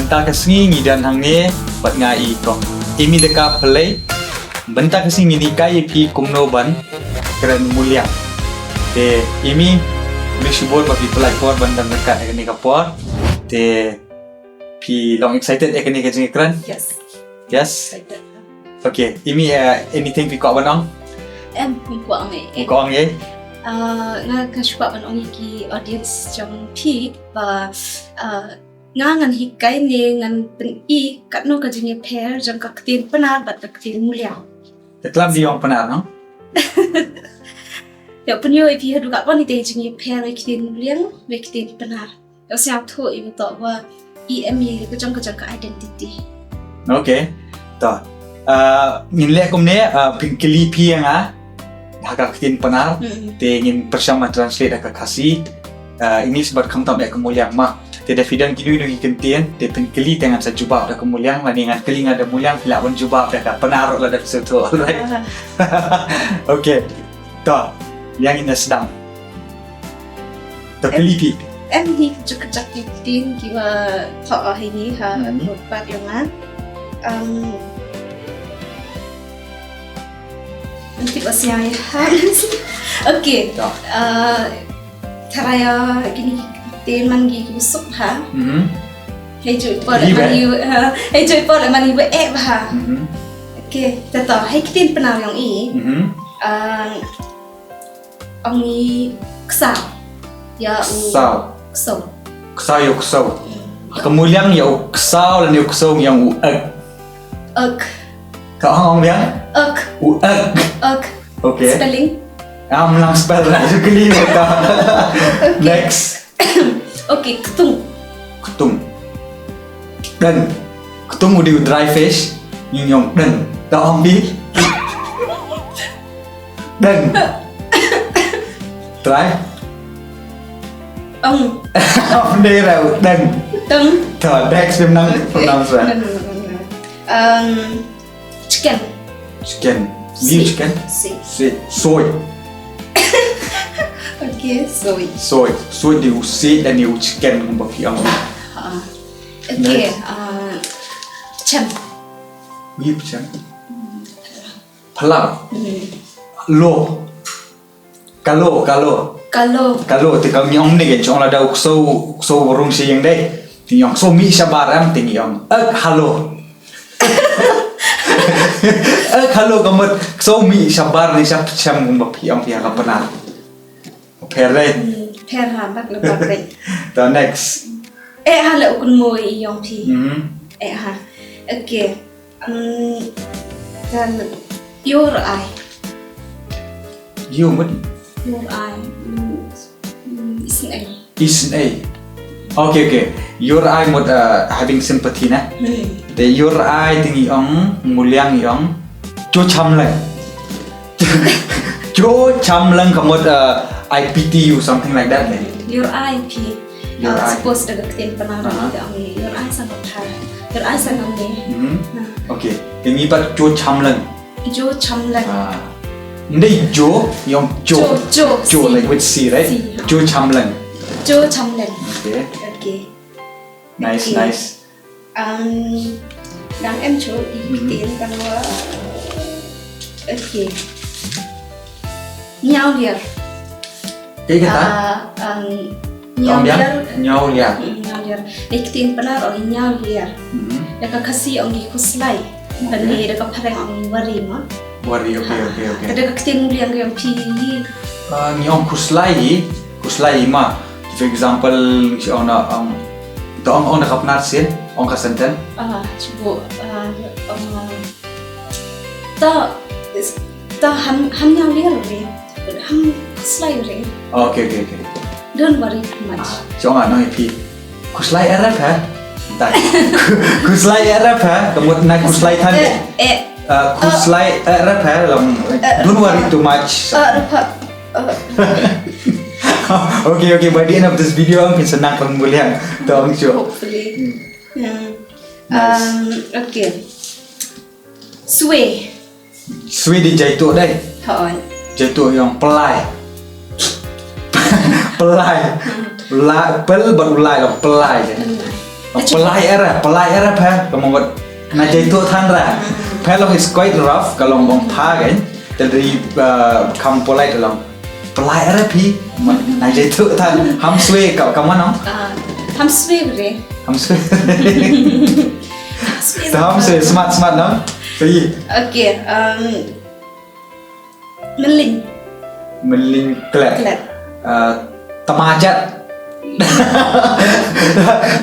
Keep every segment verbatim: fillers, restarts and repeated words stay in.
Mynta ka sngi ngi don hangne bad nga i kong Imi da ka phlei. Mynta ka sngi ngin hikai ïa phi kumno ban kren muliang. Te Imi, khublei shibun ba phi pynlait por ban don ryngkat ha kane ka por. Te phi long excited ïa kane ka jingkren? Yes. Yes? Excited. Okay, Imi, uh, anything phi kwah ban ong? Em, phi kwah ong eh. Phi kwah ong eh? Uh, nga ka shu kwah ban ong ïa ki audience jong phi ba, uh, nga ngan hikai ne ngan pyni katno ka jingïapher jong ka ktien Pnar bad ka ktien Muliang. Te klam di ong Pnar, no? Ïa pynïoh ïa phi haduh katno te jingïapher ïa ktien Muliang bad ktien Pnar. Ïa sngewthuh ïa u to wa i em ïa ka jong ka jong ka identity. Okay. To. Ah, ngin leh kumne, ah, pynkylli phi ïa nga ha ka ktien Pnar. Mm. Te ngin pyrshang ban translate ha ka Khasi. Ah, English bad khamtam ïa ka Muliang ma. Te da phi don kino kino ki kyntien, te pynkylli te ngan sa jubab da ka Muliang, lane ngan kylli nga da Muliang, phi lah ban jubab da ka Pnar lada phi sngewthuh, alright? Ah. Okay. To. Ïa ngin ïa sdang. To kylli phi. Em hi kjak kjak ki ktien kiba thoh ha ini ha, mhm, notepad jong nga. Um, nanti ba siang ïa ha. Okay. To. Uh, tharai ïa kine ki ktien man ki kiba suk ha. Mhm. Hei joi por man i, uh, hei joi por man i ba eh ba ha. Mhm. Okay, ta to, hei ktien Pnar jong i. Mhm. Um, ong i ksaw. Ïa u ksaw. Ksaw. Ksaw ïa u ksaw. Hmm. Ka Muliang ïa u ksaw lane u ksaw ngi ong u ek. Ek. Ka ong ong biang? Ek. U ek. Ek. Okay. Spelling? Am lang spell na ju kali ka. Okay. Next. Okay, ktung. Ktung. Deng. Ktung u dei u dry fish. Ngi ong deng. Ta ong bi. Deng. Try. Ong. Ong dei ra u deng. Deng. Ta next, phi nang pronounce ra. No, no, no, no, no. Um, chicken. Chicken. Ni chicken? Sweet. Sweet. Soy. Okay, soy. Soy. Soy dei u sweet lane u chicken kumba phi ong. Ha. Okay, next. Uh, chem. Wi chem. Hmm. Phalang. Hmm. Lo. Kalo, kalo. Kalo. Kalo, te ka ngi ong ne ke jong lada u ksaw, u ksaw u rung shi ïeng dei. Te ngi ong ksaw mih shabar em, te ngi ong ek halo. Ek halo ka mut ksaw mih shabar ne shap sham kumba phi ong phi ha ka Pnar. Pher dei. Hmm, pher ha, bad le bad dei. To next. Eh ha le u kynmaw i ong phi. Hmm. Eh ha. Okay. Um, then your eye. Ïa u mut? Ïa u ai. Mm, mm, isn't I. Isn't I. Okay, okay. Ïa u ai mut, uh, having sympathy na. Hmm. Te ïa u ai te ngi ong, Muliang ngi ong. Jo cham lang. Jo cham lang ka mut, uh, I pity you, something like that, ne? Ïa u ai phi. Ïa u ai. Uh, suppose da ka ktien Pnar, aha, ka ong ïa u ai sa ka pha. Ïa u ai sa ka ngi. Mhm. Na. Okay. Te ngi pat jo cham lang. Jo cham lang. Ah. Ndei jo, ïa ong jo. Jo, jo, jo, C. Like with C, right? C, ha. Jo cham lang. Jo cham lang. Okay. Okay. Nice, okay, nice. Um, dang em jo, i, mhm, ktien tang wa. Okay. Ñiaw liar. Kaei kata? Ah, um, ñiaw liar. Ñiaw liar. Mm, ñiaw liar. Dei ktien Pnar ong ñiaw liar. Mm-hmm. Da ka Khasi ong ki khuslai. Okay. Bad da ka phareng ong wari mo. Wari, okay, okay, okay. Te da ka ktien Muliang ka ong phi. Ah, ngi ong khuslai, khuslai ma. For example, ngi ong na, ong, to ong, ong da ka Pnar sien, ong ka sentence. Ah, shu, ah, ong, ah, To, to ham, ham ñiaw liar re. Ham khuslai re. Okay, okay, okay. Don't worry too much. Ah, jong ano ïa phi. Khuslai arep ha? Khuslai arep ha? Ka mut na khuslai than. Eh, eh. Ah, khuslai arep ha? Long, eh, don't worry too much. Eh, arep ha. Eh. Okay, okay. By the end of this video, ang phin sa nang kong Muliang. To ong shu. Hopefully. Hmm. Hmm. Nice. Um, okay. Swe. Swe dei jaituh dei. Hooid. Jaituh ïa ong pynlai. Pynlai. Hmm. Lai, pyl bad u lai ïa ong pynlai. Pynlai. Pynlait ïa re, pynlait ïa re phi, ka mut na jai tu than re. Phi long is quite rough, ka long bong pha kan. Te dei, uh, kham polite long. Pynlait ïa re phi, na jai tu than, ham swe ka, ka mon nong? Ah, ham swe re. Ham swe. Ham swe. Te ham swe, smart, smart nong? Swe. Okay, um, Mynlin. Mynlin klet. Klet. Ah, tamajet.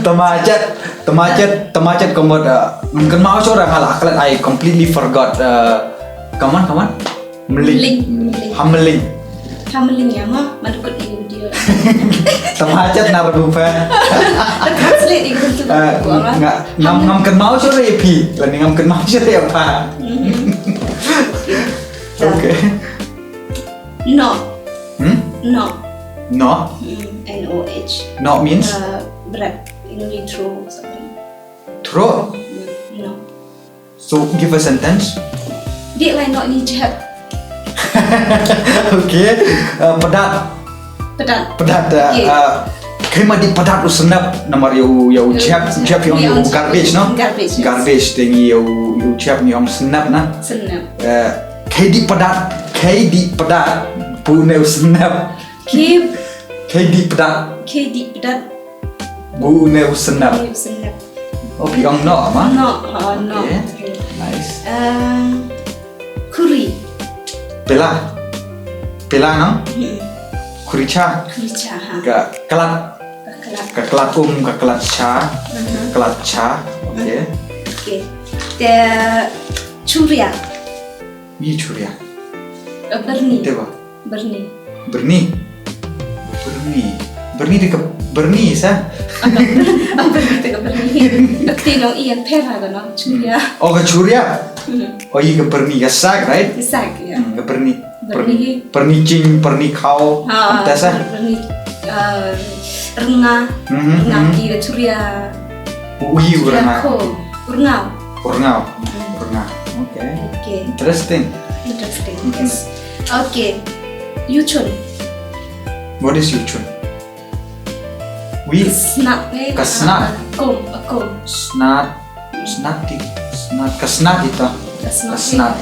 Tamajet. Tamajet. Tamajet ka mut, ah, ngam kynmaw shuh re nga la klet, I completely forgot. Ah, ka mon, ka mon? Mynlin. Mynlin. Mynlin. Ha mynlin. Ha mynlin ïa ma, ma dukut ïa u video. Tamajet na rupa. Translate ïa u tu. Ah, nga, ngam, ngam kynmaw shuh re ïa phi. Lane ngam kynmaw shuh re ïa pha. Mhm. Okay. Noh. Hmm? Noh. Noh? Mm, N O H. Noh means? Uh, bret. You know, you throw something. Throw? Mm, noh. So, give a sentence. Dih lai noh ni jhet. Okay. Uh, padat. Padat. Padat, uh, okay. Uh, kaei ma dih padat u sennep namar ïa u, ïa u jhet, jhet ïa u garbage, no? Garbage, yes. Garbage, te ngi ïa u, ïa u jhet ngi ong sennep na. Sennep. Eh, kaei dih padat, kaei dih padat, bu ne u sennep. Kaei, kaei dih padat. Kaei dih padat. Bu ne u sennep. Bu ne u sennep. Oh, phi ong noh, ma? Noh, oh, noh. Okay. Okay. Nice. Eh, khuri. Pela. Pela, no? Hmm. Khuri cha. Khuri cha, ha. Ka klat. Ka klat. Ka klat um, ka klat cha. Mhm. Klat cha. Okay. Okay. Te churia. Wi churia. Eh, byrni. Te ba? Byrni. Byrni. Byrni. Byrni te ka byrni sa? Apa? Apa byrni te ka byrni? Ka ktien nong Ian pher ha ka nong churia. Hmm. Oh, ka churia. Hmm. Oh, i ka byrni, ka sak, right? Ka sak, yeah. Hmm, ka byrni. Byrni. Byrni, byrni ching, byrni khaw. Ha, anta sa? Byrni, uh, rnga. Mhm, rnga, mhm. I ka churia. Ui, churia rnga. Kho. Rnga. Rnga. Mhm. Rnga. Okay. Okay. Interesting. Interesting. Mhm. Yes. Okay. Yuchun. What is yuchun? Wi. Ka snat ne? Ka snat. Ah, kum, a kum. Snat. Snat ti. Snat. Ka snat ita. Ka snat. Ka snat.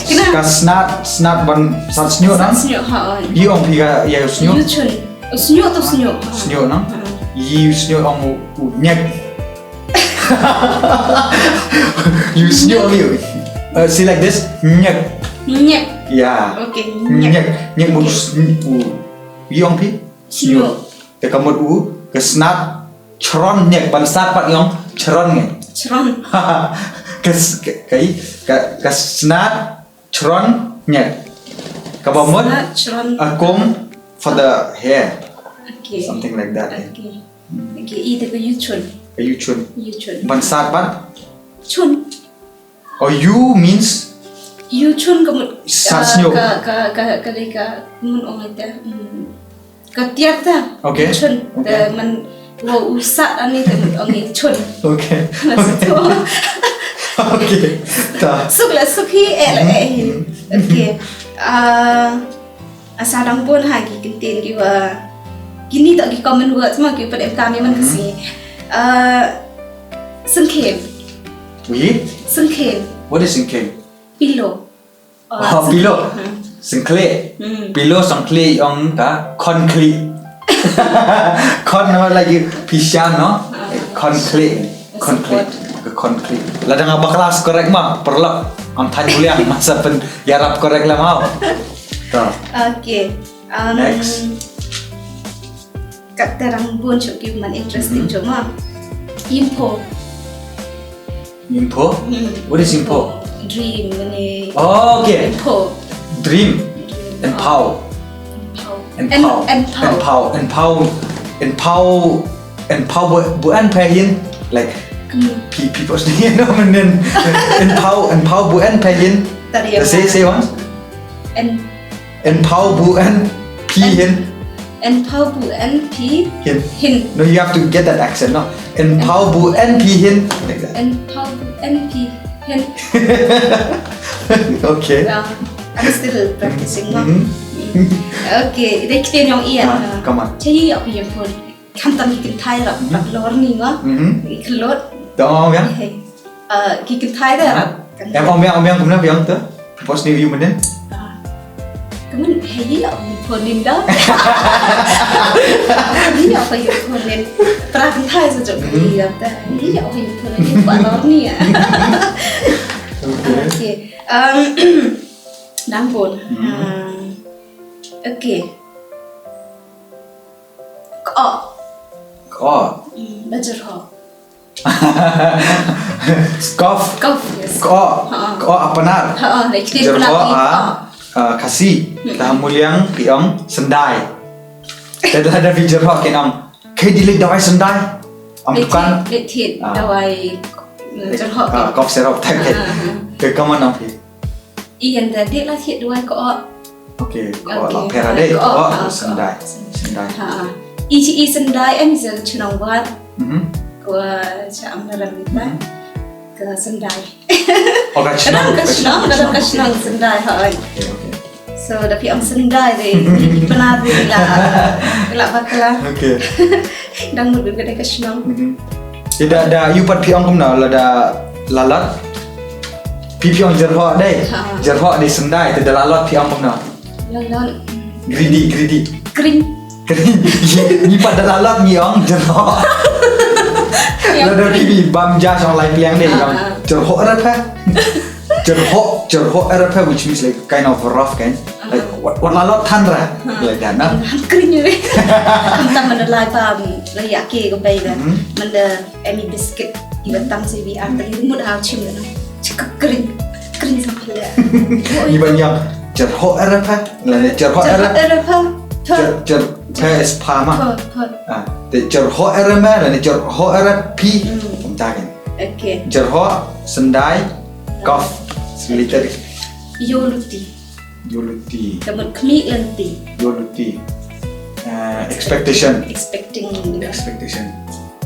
Kena. Ka snat, snat ban sat sniuh nang? Sat sniuh, ha, oh. I ong phi ka, ïa u sniuh? Yuchun. U sniuh tu sniuh. Ha. Sniuh nang? Ha. I u sniuh ong u, u nyek. U sniuh ong u. Uh, say like this, nyek. Nyek. Yeah. Okay, nyek. Nyek. Nyek mut u. Okay. Sn-, u. I ong phi? Sniuh. Sniuh. Te ka mut u, ka snat, chron nyek, ban sat pat i ong, chron nyek. Chron. Ka s-, ka, ka i, ka, ka snat, chron nyek. Kaba mut, snat, chron. A comb for the hair. Okay. Something like that, eh. Okay. Hmm. Okay, i te ka yuchun. Ka yuchun. Yuchun. Ban sat pat? Chun. Oh, yu means? Yuchun ka mut, sat, ah, sniuh. Ka, ka, ka, ka dei ka, mut ong ite, hmm. Ka tiar ta. Okay. Yuchun. Okay. Te man, wa u sat ani te mut ong i chun. Okay. Na sa tu. Okay. Ta. Suk la suk hi, eh la eh hi. Hmm. Okay. Ah, Asa dang bun ha ki kyntien ki wa, kini toh ki common words mo ki pat em kam ïa man ka sngi. Uh, syngkien. Wi? Syngkien. What is syngkien? Pillow. Oh, pillow. Syngkien. Hmm. Syngkien. Hmm. Pillow syngkien ong ka khon khlieh. Khon no lagi pishan no? Ah. Khon khlieh. Khon khlieh. Ka khon khlieh. Lada nga bakla skorek ma, paralok. Am than muliang masa pyn ïarap korek la mau. To. Okay. Um, next. Kat terang bun chok ki man interesting, mhm, chok ma. Impho. Impho? Hmm. What is impho? Dream ni. Oh, okay. Impho. Dream. Dream. Emphaw. Emphaw. Emphaw. Emphaw. Emphaw. Emphaw. Emphaw bu, bu en phe hin. Like, hmm, phi, phi pos ni no menen. Emphaw, emphaw bu en phe hin. Tadi. Say, say once. En. Emphaw bu en phi hin. Emphaw bu en phi hin. Hin. No, you have to get that accent, no? Emphaw bu en phi hin. Like that. Emphaw bu en phi hin. Okay. Yeah, I'm still practicing, no? Mm-hmm. Mm. Okay, dei ktien yong Ian. Ah, come on. Chahi ap yong phone. Khamtam ki kynthai rap, rap lor ni ma. Mhm. Ki khlot. Dong ong biang. Hey. Ah, ki kynthai te rap. Em ong biang, ong biang kumno biang te. Bos ni yu menen. Ah. Kaman, hey, ya ong phonin da. Hey, ya ong phonin. Pra kynthai sa jok ni da. Hey, ya ong phonin ba lor ni ya. Okay. Okay. Um, Nang bun. Hmm. Ah, okay. Ko. Ko. Hmm, ba jyrhoh. Cough. Cough, yes. Ko. Ha. Ko apnar. Ha, ha, like, jyrhoh. Apnar, ha. Ah, Khasi. Hmm. Te ha Muliang phi ong syndai. Te lada phi jyrhoh kin ong, "Kaei de leit dawai syndai?" Ong dukan. Leit thied dawai, eh, jyrhoh. Ah, cough syrup type. Ha, ha. Te kumno ong phi? Ian da dei la thied dawai ko. Okay, ko la pera dei ko, syndai. Syndai. Ha. I chi i syndai em, i chnong wat. Mhm. Ko cha am na ram ba. Ka syndai. Oh, ka chnong, ka chnong, ka chnong syndai ha. Okay, okay. So da phi ong syndai dei, pynah dei la, la bakla. Okay. Dang mut ka dei ka chnong. Mhm. Te da, da yu pat phi ong kumno lada la lot? Phi phi ong jyrhoh dei. Ha. Jyrhoh dei syndai, te da la lot phi ong kumno? La lot. Greedy, greedy. Kring. Kring. Ngi pat da la lot ngi ong jyrhoh. Lada phi bam ja shong lai pliang dei ong jyrhoh ra pha. Jyrhoh, jyrhoh ra pha, which means like kind of rough kind. Like, wat, wat la lot than ra. Like that, no? Than kring re. Khamtam man la pha, la ïa ke ko bai la. Mhm. Man la em i biscuit, i ba tam se bi ar tali mut ha chim na. Chik kring, kring sam pha le. I ba ïa jyrhoh ra pha, la ne jyrhoh ra. Jyrhoh ra pha. Jyr, jyr, pha is pha ma. Pha, pha. Ah, te jyrhoh ra ma, la ne jyrhoh ra phi. Hmm. Kumta kan. Okay. Jyrhoh, syndai, cough, related. Ïoh luti. Ïoh luti. Ka mut khmih lynti. Ïoh luti. Eh, expectation. Expecting. Expectation.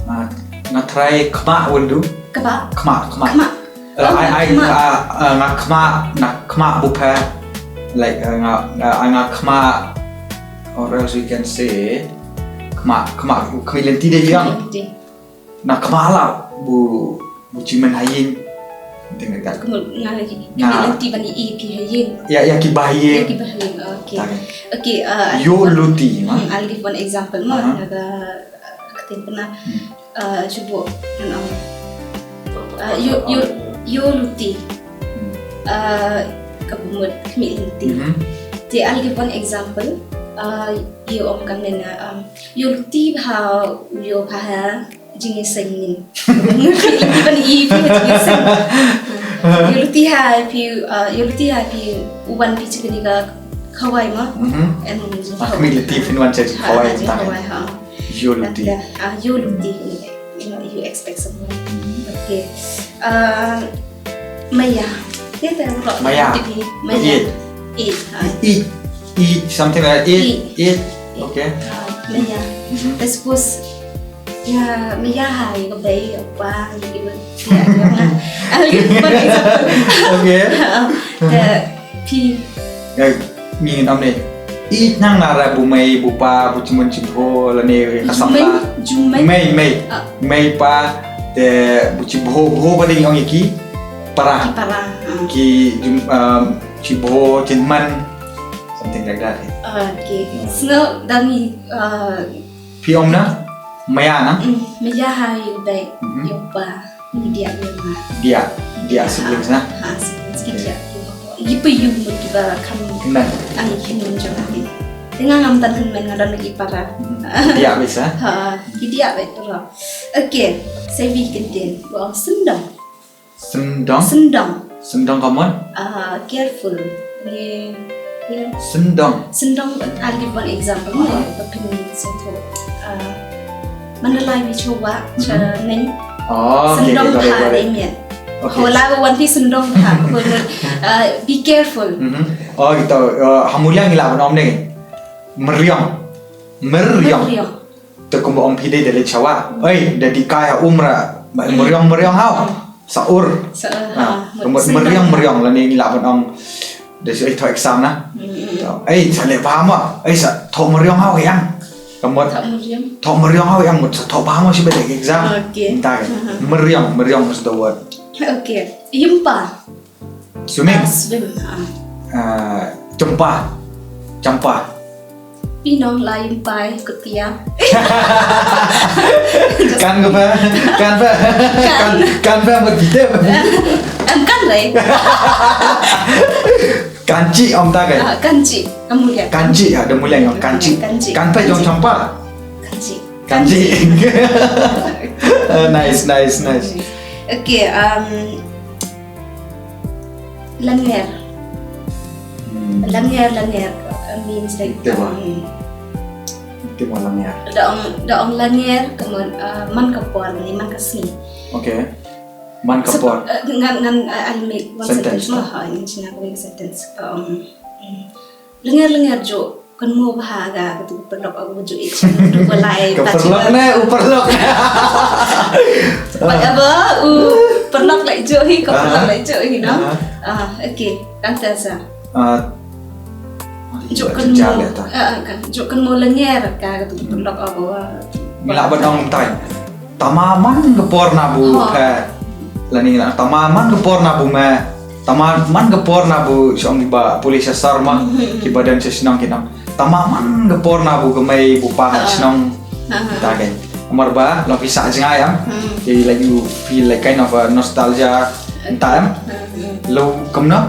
Ah, nga try khmah, will do? Khmah. Khmah, khmah. Khmah. Eh, oh, I, I, khmah. Ah, ah, nga khmah, nga khmah bupher. Like, eh, nga, nga, nga khmah, or else we can say, khmah, khmah, khmih lynti dei biang. Khmih lynti. Na khmih la bu, bu chimen ha ïing. Something like that. Kumno nga lagi. Nga lynti ban ïa phi ha ïing. Ïa, ïa kiba ha ïing. Ïa kiba ha ïing. Okay. Okay, uh, ïoh luti, ma? Hmm, I'll give one example, ma. Uh-huh. Nga ka, uh, ka tin pynah. Hmm. Uh, shu buh, ngan ong. Uh, ïoh, ïoh, ïoh luti. Hmm. Uh, ka mut khmih lynti. Mm-hmm. Te I'll give one example. Uh, ïoh ong kam ne na, um, ïoh luti bha, ïoh bha ha. Jingïaseng ning. Ngi phi, ngi phi ban i phi jingïaseng. Ïoh luti ha phi, uh, ïoh luti ha phi u wan phi chi kani ka khawai ma. Mhm. Em, ah, khmih luti phin wan chi kawai, ha, chi kawai, ha. Ïoh luti. Ah, ïoh luti. You know, you expect someone. Mhm. Okay. Uh, Maya. Te te ro. Maya. Maya. Eat. Eat, ha. Eat. Eat. Something like eat. Eat. Eat. Okay. Ha, maya. Mhm. Te suppose, ïa, maya ha, ïa ka bei, ïa ka pa, ïa ka bei, ïa ka ma. I'll give one example. Okay. Ha, te phi. Ïa, ngi ngin ong ne. Eat nang na ra bu mei, bu pa, bu chimon chibho, lane ka samla. Jumei, jumei. Mei, mei. Ah. Mei pa, te bu chibho, bho ba dei ong ïa ki para. Ki para, ha. Ki jum, um, chibho, chinman, something like that. Okay. Hmm. Sngew da ngi, uh, phi ong na? Maya na? Mm, maya ha ïa u bei, mhm, ïa u pa, ïa u diah ïa u ma. Diah, diah siblings na? Ha, siblings ki diah. Ïa pa ïa u mut ki ba kham. Kynmaw. Ai, kynmaw jong ki. Te nga ngam tang kynmaw, nga don ki para. Mhm. Diah beit sa? Ha, ki diah beit para. Okay, sa wi kyntien. Ba ong syndong. Syndong? Syndong. Syndong ka mut? Ah, careful. Ni, ya. Syndong. Syndong, I'll give one example. Aha. Ba phin sngewthuh. Ah, man la lai wi chwa, mhm, cha neng. Oh, okay, okay, got it, got it. Syndong pha dei miet. Okay. Ko la ko wan phi syndong pha. Ko, ah, be careful. Mhm. Oh, gitu. Ah, ha Muliang ngi lah ban ong ne. Meriong. Meriong. Meriong. Te kumba ong phi dei da leit shawa. Oi, da dih kai ha um ra. Meriong, meriong haw. Sa ur. Sa ur, ha. Kumba meriong, meriong lane ngi lah ban ong. Da shu, oi, thoh exam na. Oi, sa leh bha mo. Oi, sa thoh meriong haw ïa. Ka mut. Thoh meriang. Thoh meriang, oh, ïa mut sa thoh bha mo shi bad exam. Okay. Mynta ka. Meriang, meriang is the word. Okay. Ïumpa. Swimming. Ah, swim. Ah. Ah, chympa. Chympa. Pynong lai ympai kutia. Kan ka ba? Kan ba? Kan. Kan, kan ba mut bide ba? Em, kan lai. Kanchi, ym ta kai. Ah, kanchi. Ka muliang. Kanchi, ha, da muliang ïong kanchi. Kanchi. Kan peit ïong chympa. Kanchi. Kanchi. Uh, nice, nice, nice. Okay, um, langer. Hmm. Langer, langer, uh, means like, Ite ba. Um, ite ba langer. Da ong, da ong langer, ka mut, uh, man ka por, ni man ka sngi. Okay. Man ka por. Sup-, uh, ngan, ngan, uh, I'll make one sentence. Sentence, no? Ha, ngan jia ka sentence. Um, mm. Langer, langer ju kynmaw bha ïa ka, katu ka paralok u ju ïeit, u ju lai. Ka paralok ne, u paralok ne. Whatever, u paralok lai ju hi, ka paralok lai ju hi, no? Aha. Ah, okay. Kan ta sa. Ah, ju kynmaw, ah, ah, kan. Ju kynmaw langer ka, katu ka paralok u, ah. Ngi lah ban ong tai. Tama man ka por na bu phe. Lane la tama man ka por na bu me. Tama man ka por na bu shong kiba pule sha sar ma. Kiba don sha shnong ki nong. Tama man ka por na bu ka mei bu pa ha shnong. Ta ken. Namar ba long phi sah jngai em. Ki, like, you feel like kind of a nostalgia time. Lo kumno?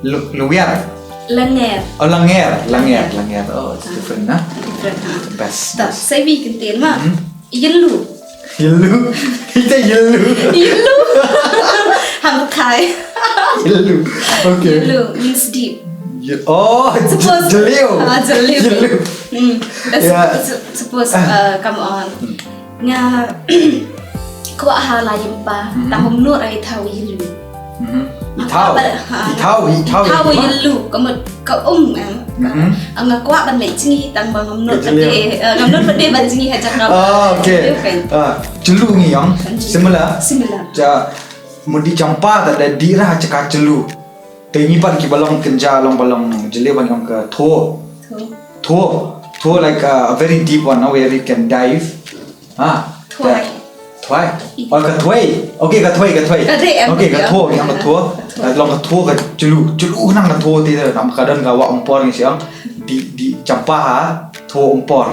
Lo, lo wiar. Langer. Oh, langer, langer, langer. Oh, it's different, na? Different, ha. Best. Ta, best. Sa wi kyntien ma. Yellu. Yellu. Ita yellu. Yellu. Hang kai. Yellu. Okay. Yellu means deep. Ye-, oh, suppose, jeliu. Ah, jeliu. Yellu. Hmm. Yeah. Sup-, sup-, suppose, uh, come on. Hmm. Nga kwah ha la ïumpa, tang hom nud ai thaw yellu. Mhm. I thaw. I thaw, i thaw, i thaw yellu, ka mut ka um, em. Mhm. Nga kwah ban leit jngi tang ba ngam nud pat de, eh, ngam nud pat de ban jngi ha jaka. Ah, okay. Ah, julu ngi ong. Similar. Similar. Ja, mut i jumpa ta da dih ra ha jaka julu. Te ngi pat kiba long kynja long ba long jylliew ban ong ka tho. Tho. Tho. Tho, like, uh, a very deep one, no, where you can dive. Ah, thwai. Thwai. Oh, ka thwai. Okay, ka thwai, ka thwai. Ka thwai, em. Okay, ka tho, ka tho. Ka long ka tho, ka julu, julu nang ka tho te, nam ka don ka wah umpor ngi siang. Di, di jumpa ha tho umpor.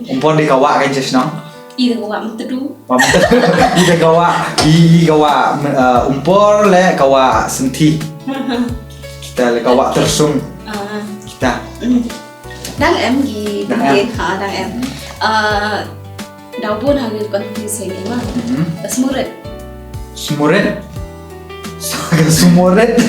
Umpor di ka wah kan jes nang. I ka wah mtedu. Wah mtedu. I ka wah, i, i ka wah, uh, umpor le ka wah senti. Kita le ka wah tersung. Ah. Kita. Dang em ki, dang em. Ha, dang em. Uh, daw bun ha ki confuse ïa ngi ma. Ka smurit. Smurit? Ka smurit?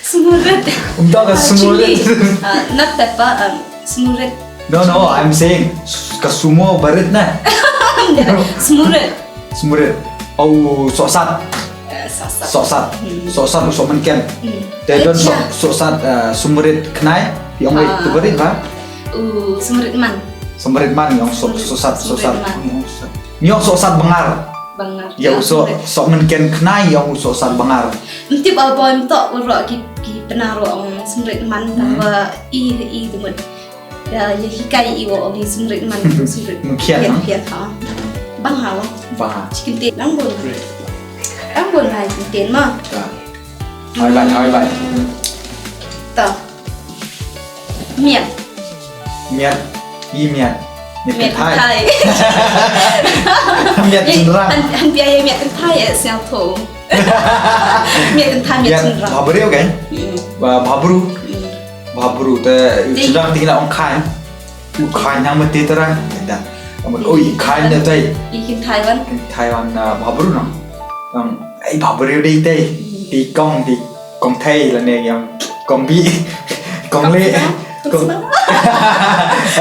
Smurit. Um, ta ka smurit. Uh, not pepper, um, smurit. No, no, I'm saying s-, ka sumo barit na. Smurit. Smurit. Oh, sohsat. Eh, sohsat. Sohsat. Hmm. Sohsat u sohmynken. Hmm. Te don soh-, sohsat, eh, sumrit khnai, ïong wei tu barit ba? U sumrit man. Sumrit man, ïong soh-, sohsat, sohsat. Ïong sohsat bangar. Bangar. Ïa u soh-, sohmynken khnai, ïong u sohsat bangar. Ym tip ba poi mynta u roh ki, ki pynaro ong sumrit man, tang ba i, i tu mut. Ïa, ïa hikai i wa ong i sumrit man, sumrit. Mkhian, ha? Bang ha wa. Bang ha. Chicken tea, nang bun. Nang bun ha chicken tea ma. Hai bai, hai bai. Ta. Miat. Miat. I miat. Miat kynthai. Miat kynthai. Miat kynthai. Han, han pia ïa miat kynthai ïa siang tho. Miat kynthai, miat kynthai. Bhabru kan? Ba, bhabru. Bhabru te, sdang ti la ong khain. U khain nang mete terang. Da. Oi, khain da tai. I kynthai wan. Kynthai wan, ah, bhabru nang. Nang, ai bhabru dei tai. Ti kong, ti kong thai lane ïa kong bi. Kong le. Kong.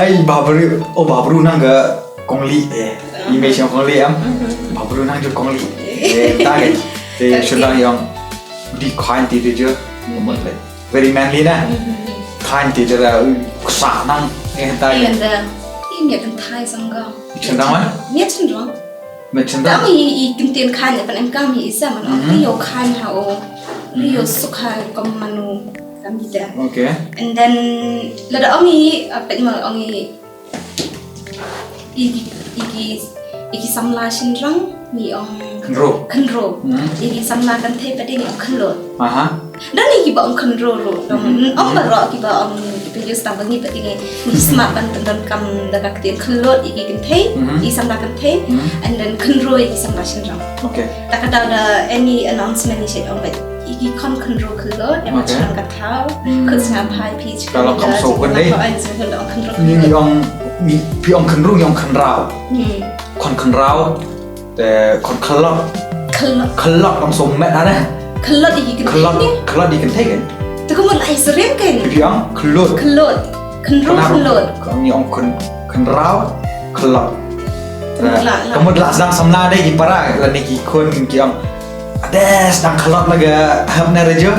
Ai bhabru, oh bhabru nang ga kong li eh. Image ïa kong li em. Bhabru nang ju kong li. Eh, ta ke. Te sdang ïa di khain ti de je. Very manly na. Khain ti jera, uh, ksa nang, eh, tai. Ïa da. I miat kynthai sangam. Chynrang wan? Miat chynrang. Miat chynrang. Dang i, i kyntien khain, pan em kam i isa man ong, ri yo khain ha o. Ri yo suk ha kom manu kam ita. Okay. And then, lada ong i, uh, pet ma ong i, Ïa ki, ïa ki, ïa ki samla shynrang ngi ong khynroo. Khynroo. Hmm. Ïa ki samla kynthei pat de ngi ong khyllood. Aha. Don ïa kiba ong khynroo ruh. Ym baroh kiba ong, kiba use, tang ba ngi pat de ngi, ngi smat ban pyndonkam da ka ktien khyllood ïa ki kynthei, ïa ki samla kynthei, and then khynroo ïa ki samla shynrang. Okay. Ta ka daw da any announcement ngi shait ong ba ïa ki khon khynroo khyllood, ïa ma shnong ka thaw, khut sngap hai phi. Ka long kam suk kan dei. Ngi ong, ngi, phi ong khynroo, ngi ong khynraw. Khon khynraw. Te khon khyllood. Khyllood. Khyllood kam suk met ha ne. Khyllood ïa ki kynthei. Khyllood, khyllood ïa ki kynthei kan. Te kumno ai syriem kan. Phi ong khyllood. Khyllood. Khynroo khyllood. Ngi ong khyn, khynraw khyllood. Kumno la, la. Kumno la sdang samla de ki para lane ki khun ki ong. Ade sdang khyllood na ka hap ne rejo.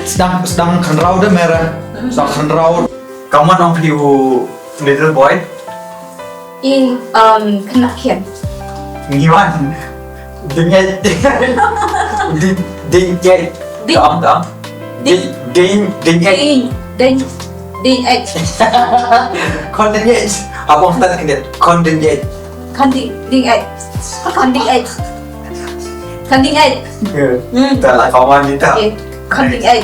Sdang, sdang khynraw de mera. Sdang khynraw. Ka mon ong phi u little boy. Ï, um, khynnah khian. Ngi wan. Ding ej. Ding, ding ej. Ding. Dong, dong. Ding. Ding, ding, ding ej. Ding, ding, ding ej. Khon ding ej. Abang tak kena. Khon ding ej. Khon ding, ding ej. Khon ding ej. Khon ding ej. Hmm. Ta la kawan ni ta. Okay. Khon ding ej.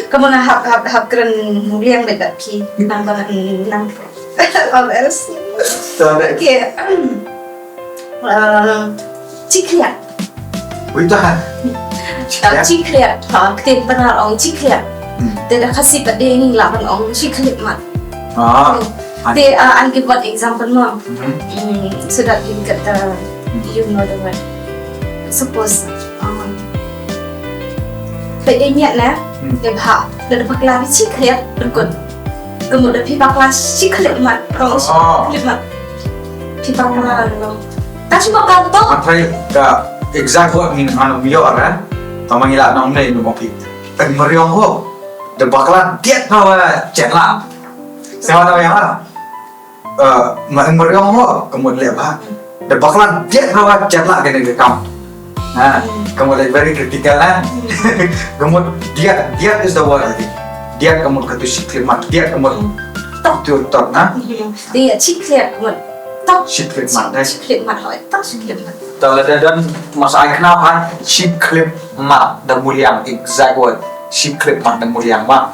Kamu na hap, hap, hap kren liang bad phi. Nang ba, nang. What else? Sorry. Okay. Uh, chikhliat. Ui, tahan. Uh, chikhliat. Ha, ktien Pnar ong chikhliat. Hmm. Te da Khasi pat de ngi lah ban ong chikhliat mat. Ah. Hmm. Te, uh, I'll give one example mo. Hmm. Hmm, so that you get the, you know the word. Suppose, um, peit ïa ngi na, hmm, ïa bha, lada bakla phi chikhliat, dukut. Kumno da phi bakla chikhliat mat, ong chikhliat mat. Phi bakla, no. Ta shu bakla to. Athai ka exact word ngi ngan ym ïoh ra. Tang ma ngi lah nong ne nong phi. Eng meriong ho. Da bakla diat na wa chet la. Sewa na wa yang la. Eh, ma eng meriong ho, ka mut leh bha. Da bakla diat ha wa chet la kane ka kam. Ha, ka mut leh very critical na. Ka mut diat, diat is the word, I think. Diat ka mut katu chikhliat mat, diat ka mut. Tok tu tok na. Diat chikhliat mat. Tok. Chikhliat mat, eh. Chikhliat mat ho, tok chikhliat mat. Ta lada don masa ai kena phan chikhliat mat da muliang, exact word. Chikhliat mat da muliang ma.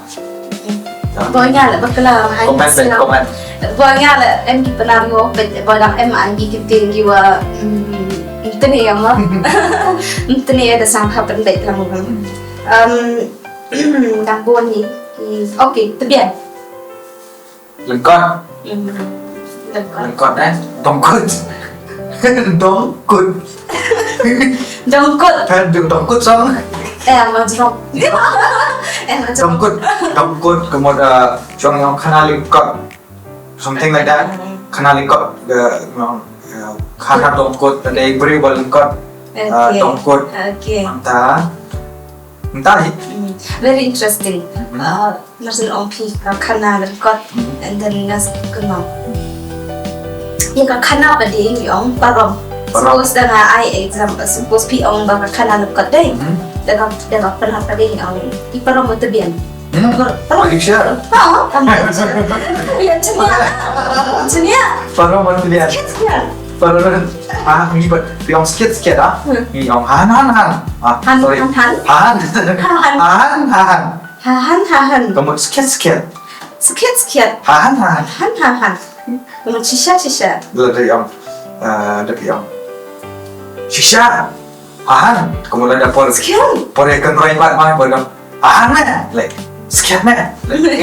Boi nga la bakla ma. Comment, comment. Boi nga la em ki Pnar mo, boi dang em ang ki ktien ki wa, mm, ntene ya ma. Ntene ya da sang ha pen beit lang. Um, dang bun ni. Okay, tbian. Lyngkot. Mm, lyngkot. Lyngkot, eh? Dongkut. Dongkut. Dongkut. Dongkut. Ha, dong-, dongkut song. Eh, ma jrong. Eh, ma jrong. Dongkut. Dongkut, ka mut, uh, jong yong khana lyngkot. Something like that. Mm. Khana lyngkot, uh, you know, uh, khana dongkut, and they bri ba lyngkot. Uh, okay. Dongkut. Okay. Mynta. Mynta hi. Mm, very interesting. Mm-hmm. Uh, Nurse ong phi ka khana lyngkot, and then nurse kynmaw. Ïa ka khana pat de ngi ong parom. Parom. Suppose da nga ai example, suppose phi ong ba ka khana lyngkot de. Da ka, da ka khana pat de ngi ong i parom u tbian. Parom. Are you sure? Ha, kam sure. Ïa, chnia. Chnia. Parom u tbian. Skit, skit. Parom. Ah, ngi pat phi ong skit, skit, ah. Ngi ong han, han, han. Ah, sorry. Han, han, han. Han. Han, han, han. Ha han, ha han. Ka mut skhet, skhet. Skhet, skhet. Ha han, ha han. Han, ha han. Ka mut shisha, shisha. Lada ïa ong, eh, da ïa ong. Shisha. Ha han. Ka mut lada por. Skhet. Por ïa kynroi pat ma, por ïa ong. Ha han ne. Like, skhet ne. Like,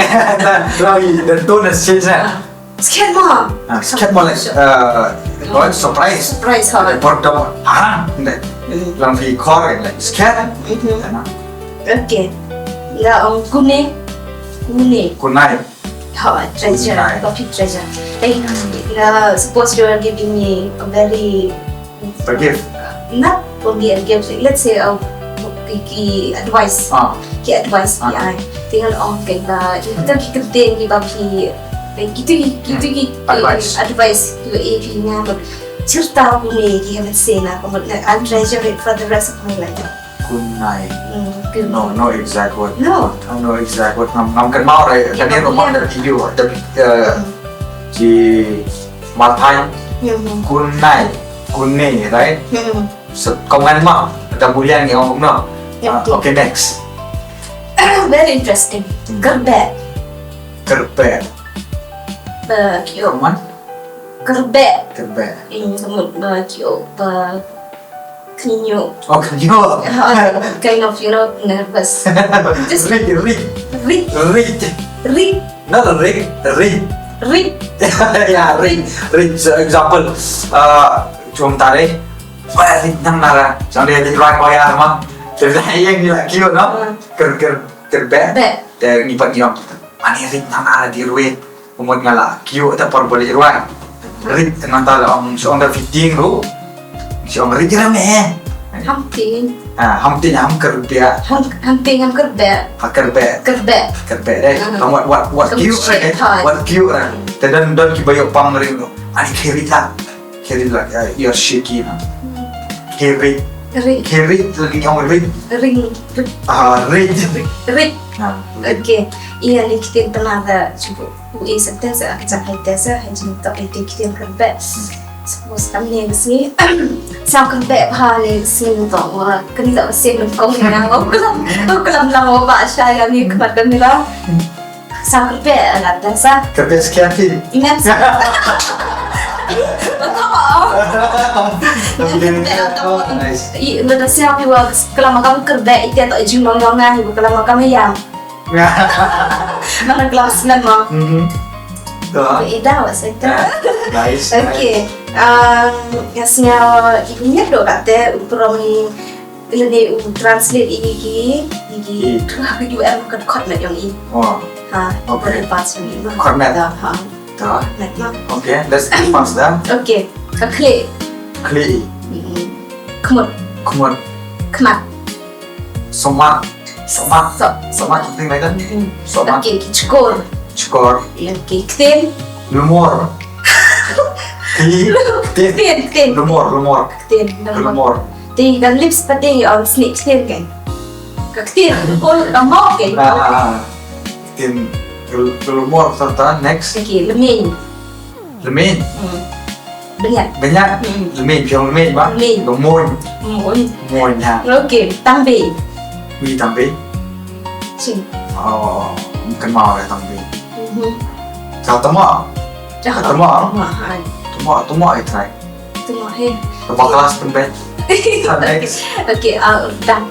the, the tone has changed ne. Skhet mo. Ah, skhet mo, like, uh, what? Surprise. Surprise, ha. Por dong, ha, ne. Lang phi khor, like, skhet. Okay. Nga ong kune. Kune. Kunai. Ha, treasure. Kunai. Ba phi treasure. Eh, nga suppose you are giving me a very Forgive. Not only a gift. Let's say, uh, ki, ki advice. Ah. Ki advice phi ai. Te ngan ong kane ba, ito ki kyntien kiba phi, eh, kito ki, kito ki, ki advice. Advice kiba ai phi nga ba. Chirta kine ki hynmen sien na, ka mut, I'll treasure it for the rest of my life. Kunai. Hmm, kun- No, no exact word. No. No exact word. Ngam, ngam kynmaw re. Kane ruh ma da video, da, uh, ki Mathai. Hmm. Kunai. Kune, right? Hmm. So, kong ngan ma, da bulian ngi ong no. Ah, okay, next. Very interesting. Hmm. Kerbeh. Kerbeh. Ba kio. Kong ngan? Kerbeh. Kerbeh. Hmm, ka mut ba kio, ba kynñiuh. Oh, kynñiuh. Kind of, you know, nervous. Just rit, rit. Rit. Rit. Rit. Not rit, rit. Rit. Yeah, rit. Rit. So, example, uh, chum tare. Wah, rit nang nara. Chang dia rit rang koya ma. Terus yang ni lagi, no? Hmm. Ker, ker, kerbeh. Beh. Te ngi pat ngi ong. Ani rit nang nara di ruit. Kumut nga la kio ta por balik ruang. Rit nang ta la ong, shong da fitting ru. Shong rit ram eh. Hamting. Ah, hamting ham kerbeh. Ham-, hamting ham kerbeh. Ha kerbeh. Kerbeh. Kerbeh deh. Hmm. Kam what, what, what kio eh. What kio eh. Te don, don ki bayo pang ring ru. Ani kiri la. Kiri la, uh, you're shaky na. Kiri. Rit. Kiri lagi ong rit. Ring. Rit. Ah, rit. Rit. Ah, rit. Okay. Iya ni kita pernah ada cuba. Ui, sentence, ah, jangan tesa, hanya jin tok iti kita kerbeh. Hmm. Suppose kam ni besi. Sam kerbeh bha ni besi tok. Wah, kini tak besi mengkong ni yang aku kelam, aku kelam lang wah ba shai kami kemat kamera. Hmm. Sam kerbeh la tesa. Kerbeh sekian ti. Ingat. Betul. Okay. Oh, nice. I, betul siap juga kelam kam kerbeh iti tok jin long long ah, kelam kam yang. Mana kelas enam, ah? Mhm. Dah. Ida, what's it? Ah, nice, nice. Okay. Um, nga sngew i nyer do kate u prom ni lane u translate i ki, i ki. I. Tu ha ki U M kot kot met yong i. Oh. Ha. Okay. Kot met. Dah, ha. Dah. Met ma. Okay, let's pass dah. Okay. Ka khlieh. Khlieh i. Mm-mm. Khmut. Khmut. Khmat. Somat. Somat. So-, somat, something like that. Hmm. Somat. Okay, ki chkor. Chkor. Okay, ktien. Lumor. Ki, ktien. Ktien, ktien. Lumor, lumor. Ktien, lumor. Lumor. Te ka lips pa te, um, snieh ktien kan. Ka ktien, ka mouth kan. Ah, ah, ah. Ktien, lum-, lumor, serta next. Okay, lmeiñ. Lmeiñ. Hmm. Bniat. Bniat. Hmm. Lmeiñ, phi ong lmeiñ ba? Lmeiñ. Lmeiñ. Lmeiñ. Lmeiñ, ha. Okay, tang bei. Wi tang bei. Chin. Oh, kynmaw ïa tang bei. Mhm. Ka tama. Ka tama. Tama, hai. Tama, tama, I try. Tama, hai. Tama kelas tang bei. Next. Okay, uh, rendang.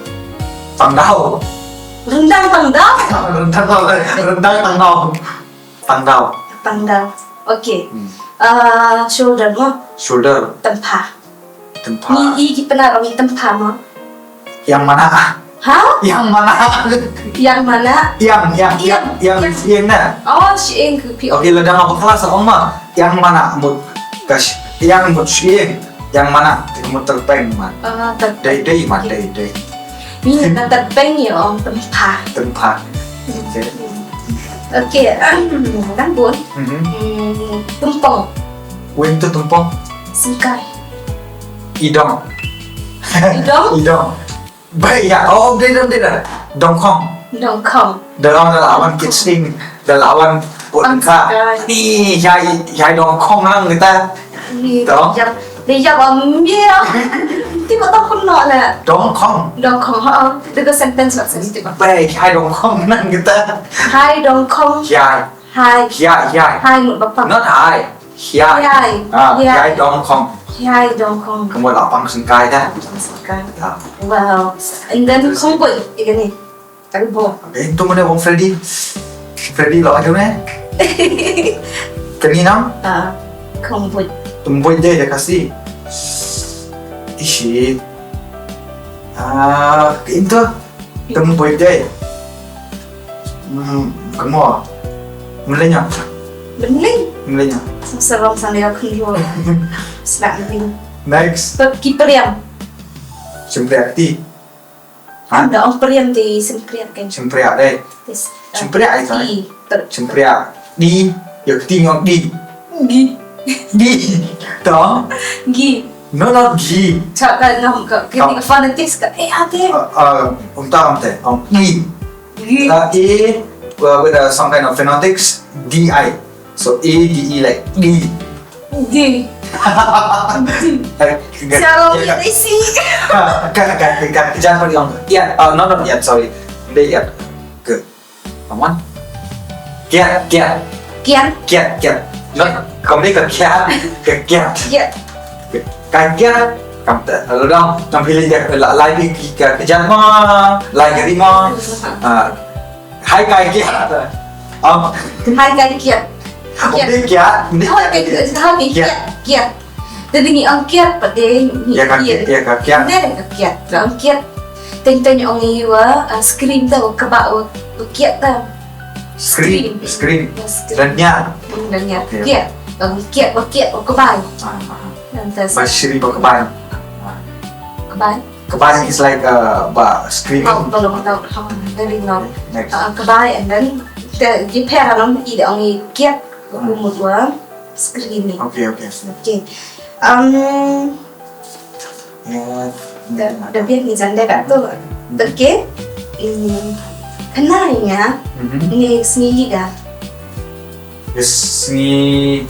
Tang dau. Rendang tang dau. Rendang, rendang tang dau. Tang dau. Tang dau. Okay. Hmm. Uh, shoulder mo? Shoulder. Tempha. Tempha. Ngi i ki Pnar ong tempha mo? Ïang mana? Ha? Ïang mana? Ïang mana? Ïang, ïang, ïang, ïang, ïang. Ïang na. Oh, syieng ka phi. Okay, lada nga ba kelas ong ma. Ïang mana mut ka sh-, ïang mut syieng. Ïang mana, te ka mut tyrpeng man. Ah, tyrpeng. Dei, dei man, okay. Dei, dei. Ni ka tyrpeng ïa ong tempha. Tempha. Okay. Okay, ahem, dang bun. Mhm. Hmm, tympong. Wei to tympong. Sngewsih. Idong. Idong? Idong. Bai ïa, oh, dei dong, dei dong. Dongkhong. Dongkhong. Da la, da la wan kit sting. Da la wan put ka. Ni, ïa, ïa dongkhong lang kita. Ni, to. Ïa, ni ïa ba mia. Ti ba to pun no le. Dongkhong. Dongkhong, ha. Dei ka sentence ba sensitive. Bai, ïa dongkhong lang kita. Hai dongkhong. Ïa. Hai. Ïa, ïa. Hai mut ba pang. Not hai. Hiai. Hiai. Ah, hiai. Hiai dongkhong. Hiai dongkhong. Ka mut la pang sngewsih ta. Pang sngewsih. Ya. Wow. And then khongbuit, ïa kane. Tang bo. Eh, to mane ong Freddy. Freddy lo aja ne. Kane nang? Ah, khongbuit. Khongbuit dei da Khasi. Ishi. Ah, into. Tang buit dei. Hmm, kamo. Mlenya. Mlenya. Mlenya. Sa sarong sana ya khun yo. Sna ni. Next. Ki priam. Chimpriak ti. Ha? Da ong priam ti chimpriak kan. Chimpriak dei. Yes. Chimpriak ai sai. Chimpriak. Di. Ïa kti ngong di. Gi. Di. To. Gi. No, not gi. Cha ka ngam ka, ka, ka phonetics ka, eh, ate. Uh, uh, um, ta, um, te. Um, i. Gi. Uh, i, uh, with, uh, some kind of phonetics, D I. So, A D E, like, di. Di. Di. Siapa yang isi? Ka ka ka ka ka jangan pergi. Ya, oh, no no ya, sorry. Dia ya. Good. Come on. Kiat kiat. Kian. Kiat kiat. No, kau ni ka kiat ke kiat. Kiat. Ka kiat. Kam te lalu dong. Kam pilih dia la lai pi ka ka jangan ma lai ka ri ma. Ah. Hai kai kiat. Am. Hai kai kiat. Kiat. Ni kiat. Ni Hai kai kiat. Hai kai kiat. Kiat. Kiat. Te ngi ong kiat pat de ngi Ya ka kiat. Ya ka kiat. Ne ka kiat. Ka ong kiat. Teng teng ong i wa ah, screen ta wa kaba wa wa kiat ta. Screen. Screen. Ya, screen. Dan nya. Hmm, dan nya. Okay. Kiat. Ong kiat wa kiat wa kebai. Ah, ah. Dan ta Ba shiri ba kebai. Kebai. Kebai is like uh, ba screen. Oh, belum tahu. Oh, dari no. Next. Ah, kebai and then the the pair along i ong i kiat. Kumut wa screen ni. Okay, okay. Okay. Um, Ya. Da da biang ni jande ka tu. Okay. Hmm. Kena nya Mhm. ni sngi da. Yes, sngi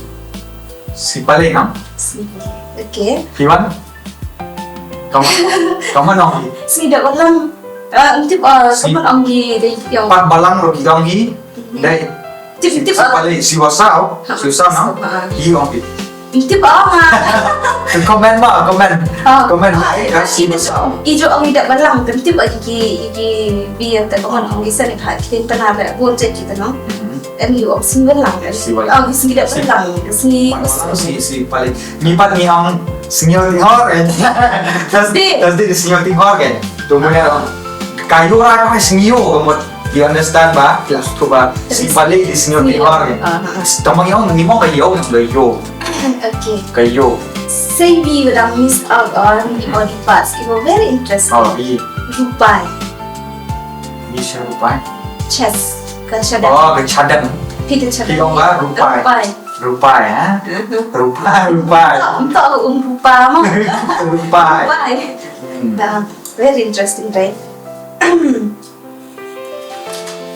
sngi paling no? Sngi. Okay. Piwan? Kamu kamu nong? Sngi da balang. Ah, ntip ah, Sngi- kamu nong di di yang. Pat balang ro ki dong hi. Dai. Tip tip Si ah. Pale si wasau, Ha, si wasau no. ha. Hi ong pi. Tip ah. Comment ma, comment. Ha. Comment ma, eh, ka si wasau. I jo ong i da balang kan tip ah ki ki bi yang ta comment ong i sen ha kin tana ba bon je kita no. Mhm. Em i ong si balang kan. Si balang. Oh, si da balang. Si Balang si si pale. Ni pat ni ong sngi Tynghor eh. Tas Di. tas di sngi Tynghor kan. Tu mo ya. Kayu ra ka sngi yo ka mut. You understand ba? Plus tu ba. Si pale di sngi Tynghor kan. Ah, ah. Tama yo ni mo kayu na yo. Okay. Kayu. Say we would have missed out on the body parts. It was very interesting. Oh, i. Rupai. Ni sha rupai. Chest. Ka chadang. Oh, ka chadang. Pi ka chadang. Pi ong ba rupai. Rupai. Rupai, ha? Mhm. Rupai, rupai. Tak, tak um rupa mah. Rupai. Rupai. Hmm. Dah, very interesting, right?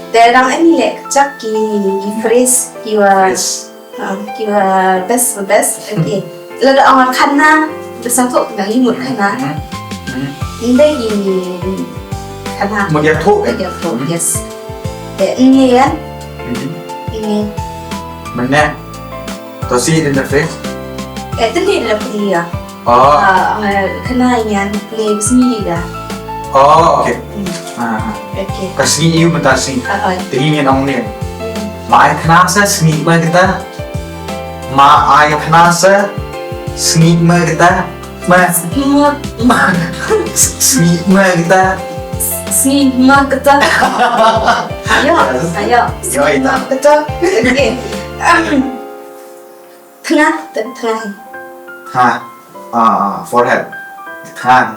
Te dang ani leh kchak ki, ki phrase, ki wa, Yes. ha, ki wa best, the best, okay. Lada ong khana, best tu na i mut khana. Hmm. Hmm. Inde i khana. Mut ïathuh, eh? Mut ïathuh, Hmm. yes. Te ini kan? Hmm. Ini. Mane. To si din da phrase? Eh, tini da phrase ya. Oh. Ah, ah, kena yan ni sngi da. Oh, okay. Hmm. Ah. Okay. Ka sngi ïu mynta sngi. Ah, ah. Tini ngi nong ni. Hmm. Ma ai khana sa sngi ma kita. Ma ai khana sa sngi ma kita. Ma. Ma. Ma. Sngi ma kita. Sngi ma kita. Ayo, Yes. ayo. Yo, Sngi ita. ma kita. Okay. Ahem. Tengah, te-, tengah. Ha. Ah, ah, forehead. Tengah.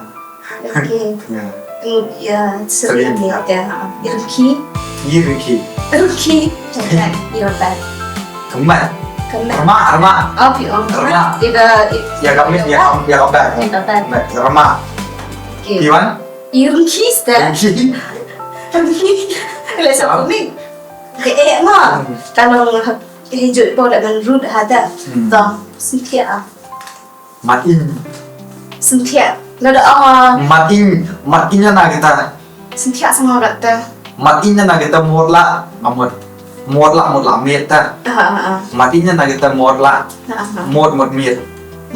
Okay. Tengah. Mm, ya, Sering, sering ya. ya. Irki. Irki. Irki. Tengah, your back. Kemat. Kemat. Remak, remak. Oh, pi ong. Remak. Ya ka, ya ka mit, ya ka, ya ka back. Ya ka back. Remak. Okay. Pi wan? Irki, step. Irki. Irki. Let's Apa? open it. Ke eh ma. Hmm. Kalau He jut po da man rut ha da. Hmm. Tong, sentiak ah. Mat in. Sentiak. Lada ah. Mat in, mat in na kita. Sentiak sama kata. Mat in na kita mot la, amot. Mot la, mot la met ta. Ah, ah, ah. Mat in na kita mot la. Ah, ah, ah. Mot, mot met.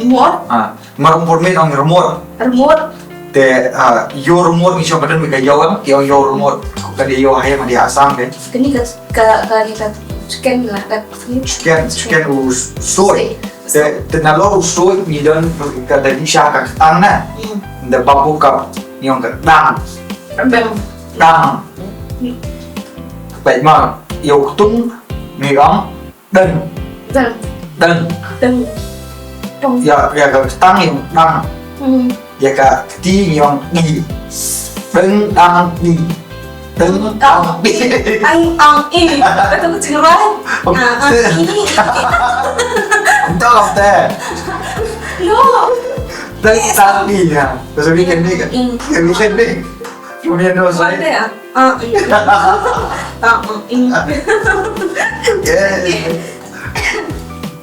Mot? Ah. Mar um por met ong remote. Remote. Te, ah, yo remote ngi shong ka don ka yo em, ki ong yo remote. Ka dei yo hai ma dei Assam de. Kani ka, ka, ka, ni ka chicken la, ka Chicken, chicken u soi. Te, te nalor u soi ngi don ka dei sha ka ktang na. Hmm. Da bambu ka ngi ong ka dang. Dang. Dang. Hmm. Peit ma, yo ktung ngi ong Deng. Deng. Deng. Deng. Deng. Ïa, ïa ka ktang ïa u dang. Hmm. Ïa ka kti ïa u di. Deng dang di. Deng dang di. Ang ang i. Kata ku cingrai. Oh. Ah, ang i. Entah lah teh. No. Deng dang di ya. Terus weekend ni kan? Hmm. Weekend ni. Kemudian dua saya. Ada ya? Ah, iya. Ah, ah, iya. Yes.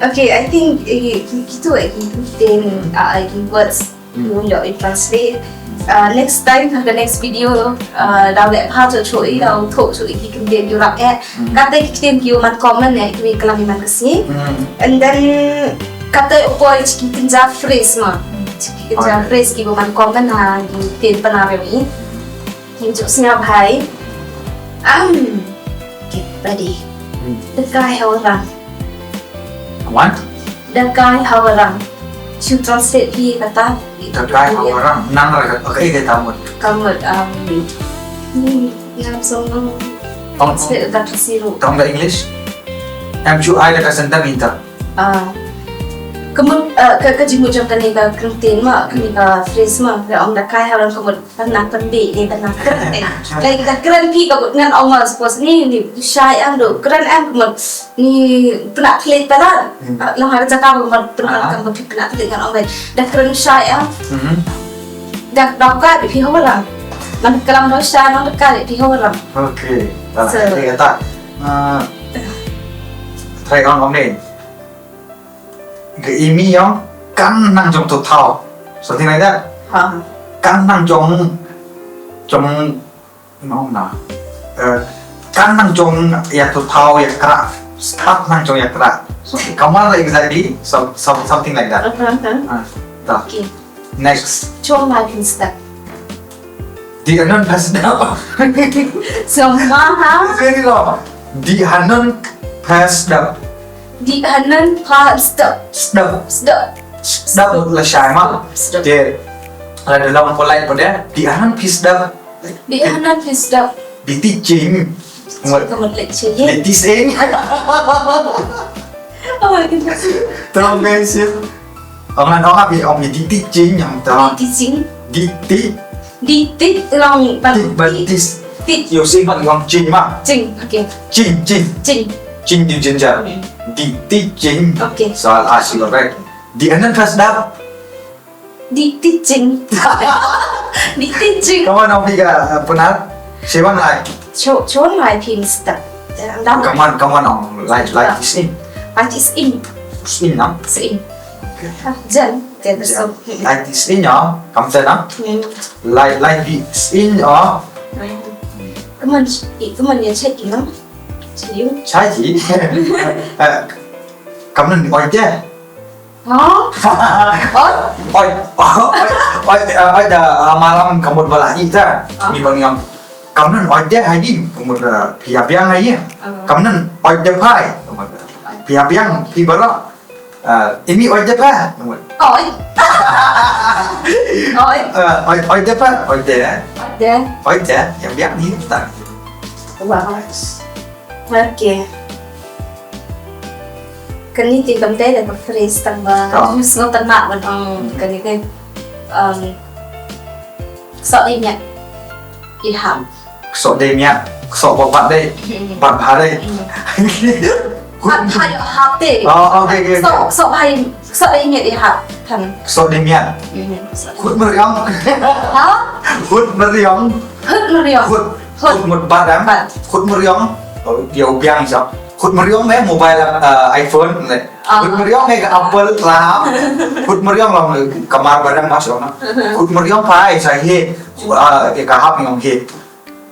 Okay, I think eh, ki- kitu eh, ki ktien, ah, eh, ki words. Hmm. Ïoh i translate. Ah, next time, ha ka next video, ah, daw leh bha chuh chuh i, daw thoh chuh i ki ktien ki rap eh. Hmm. Kata ki ktien ki man common eh, ki klam i man ka sngi. Hmm. And then, kata u poi ki kynja phrase ma. Ki kynja, okay, phrase ki man common ha ki ktien Pnar i. Ki ju sngew bha i. Um, okay, ready. Hmm. Dkai ha u rang. What? Dkai ha u rang. Shu translate hi kata. Dkai ha u rang. Nang ra ka, okay, dei ta mut. Ka mut, um, ni ngam song nang. Tong, translate da ka siru. Tong da English? Em shu ai da ka sentence inta. Ah. Ka mut, ah, ka, ka jingmut jong kane ka kyntien ma, kane ka phrase ma, ka ong dkai ha u rang ka mut. Pynang pynbeit ne pynang kren eh. Like da kren phi ka ngan ong ma suppose ni ni shai em do kren em kumno ni pynah klik pynah. Hmm. Ah, long ha ka jaka ba kumno pynang, ah, kam ba phi pynah klik ngan ong dei. Da kren shai em. Mhm. Da da ka dei phi ho lang. Man klam do shai nang da ka dei phi ho lang. Okay. Ah, so, okay, kata. Ah, try on ong ni. Ga imi yong kan nang jong to thau. Something like that. Ha. Kan nang jong jong no na. Eh, kan nang jong ya to thau ya kra. Start nang jong ya kra. So, come on, exactly. So, so, something like that. Uh-huh, uh-huh. Ah, ta. Okay. Next. Chong lai phin step. Di hanon pha sdap. So ma ha. Very long. Di hanon pha sdap. Di hanon pha sdap. Sdap. Sdap. Sdap la shai ma. Sdap. Te. Ada dalam polite pun dia. Di hanon phi sdap. Di hanon phi sdap. Di ti ching. Ka mut leh ching. Di ti sing. Oh my goodness. Tolong guys ya. Ong lan ong abi ong di ti ching yang ta. Di ti ching. Di ti. Di ti long ban ti ban ti. Ti. Yo sing ban ong ching ma. Ching. Okay. Ching ching. Ching. Ching di jinja. Hmm. Di ti ching. Okay. So I'll ask you, right? Di hanon pha sdap. Di ti ching. Di ti ching. Come on, ong phi ka, uh, Pnar. Sewan lai. Cho, chon lai phin step. Come on, come on, ong lai, lai ti sing. Lai ti sing. Sing na? Sing. Okay. Ah, jan, jan so. Lai ti sing ya, kam sa na? Hmm. Lai, lai ti sing ya. Hmm. Come on, eh, come on, ya check, you know? Check you. Check. Eh, come on, oi je. Hah? Oi? Oi, oi, oi, eh, oi, da, ah, malam ka mut ba la ïa ta. Ah. Ni ba ngi ong. Kam nan oi de ha ïing, ka mut, eh, phi ïa biang ha ïing. Ah. Kam nan oi de phai, ka mut, eh, phi ïa biang, phi baroh. Eh, ini oi de phai, ka mut. Oi. Oi. Eh, oi, oi de phai, oi de. Oi de. Oi de, ïa biang ni ta. Wah. Okay. Kane te kam dei da ka phrase tang ba, oh, use noh tang ba ban ong kane ka, um, ksoh dei miat i hap. Ksoh dei miat, ksoh ba bat dei, hmm, bat bha dei. Hmm. Bat bha ïoh hap dei. Oh, okay, okay, okay. Ksoh, ksoh bha, ksoh dei miat i hap. Tang. Ksoh dei miat. Hmm. Khut meriong. Ha? Khut meriong. Khut meriong. Khut. Khut mut bat em. Bat. Khut meriong. Oh, ïa u biang sa. Khut meriong ne mobile, eh, iPhone ne. Ah. Khut meriong ne ka Apple lah. Khut meriong long ne kamar barang mas long. Khut meriong phai sa he. Ah, ïa ka hap ne ong he.